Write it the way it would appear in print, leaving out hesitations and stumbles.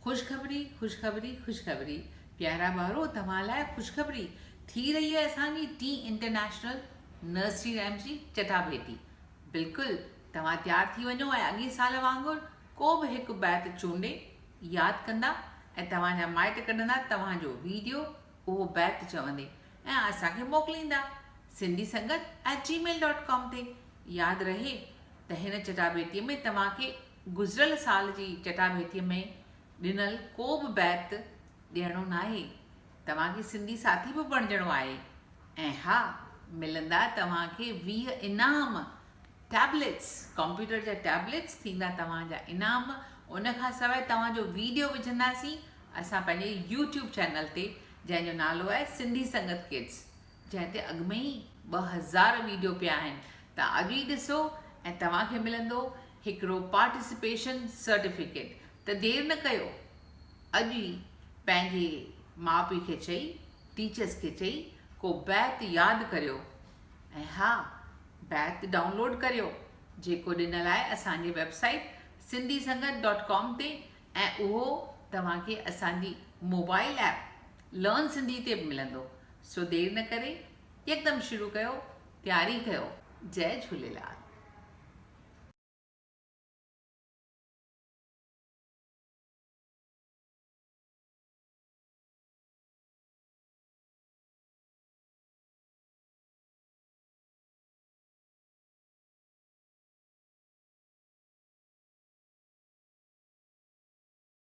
خوشخبري خوشخبري خوشخبري پيارا ٻارو توهان لاء خوشخبري ٿي رهي آهي اسان جي ٽين انٽرنيشنل نرسري رائمز جي چٽاڀيٽي بلڪل توهان تيار ٿي وڃو ۽ اڳئين سال وانگر ڪو به هڪ بيت چونڊي ياد ڪندا ۽ توهان جا مائٽ ڪڍندا توهان جو ويڊيو اهو بيت چوندي ۽ اسان کي موڪليندا Sindhi Sangat at gmail dot com تي ياد رهي ته هن چٽاڀيٽي ۾ توهان کي گذريل سال جي چٽاڀيٽيء ۾ ڏنل ڪو به بيت ڏيڻو ناهي. توهان کي سنڌي ساٿي به بڻجڻو آهي ۽ ها ملندا توهان کي 20 انعام، ٽيبليٽس، ڪمپيوٽر جا ٽيبليٽس ٿيندا توهان جا انعام، ان کان سواء توهان جو ويڊيو وجهنداسين اسان پنهنجي يوٽيوب چينل تي جنهن جو نالو آهي سنڌي سنگت ڪڊز. جنهن تي اڳ ۾ ئي 2000 ويڊيو پيا آهن ته اڄ ئي ڏسو ۽ توهان کي ملندو هڪڙو پارٽيسپيشن سرٽيفڪيٽ ته دير نه ڪيو اڄ ئي پنهنجي ماء پيء کي چئي ٽيچرس کي چئي ڪو بيت ياد ڪريو ۽ ها بيت ڊائونلوڊ ڪريو جيڪو ڏنل آهي اسان جي website Sindhi Sangat dot com تي ۽ اهو توهان کي اسان جي موبائل ايپ لرن سنڌي تي به ملندو سو دير نه ڪري يڪدم شروع ڪيو تياري ڪيو جئي جهوليلال.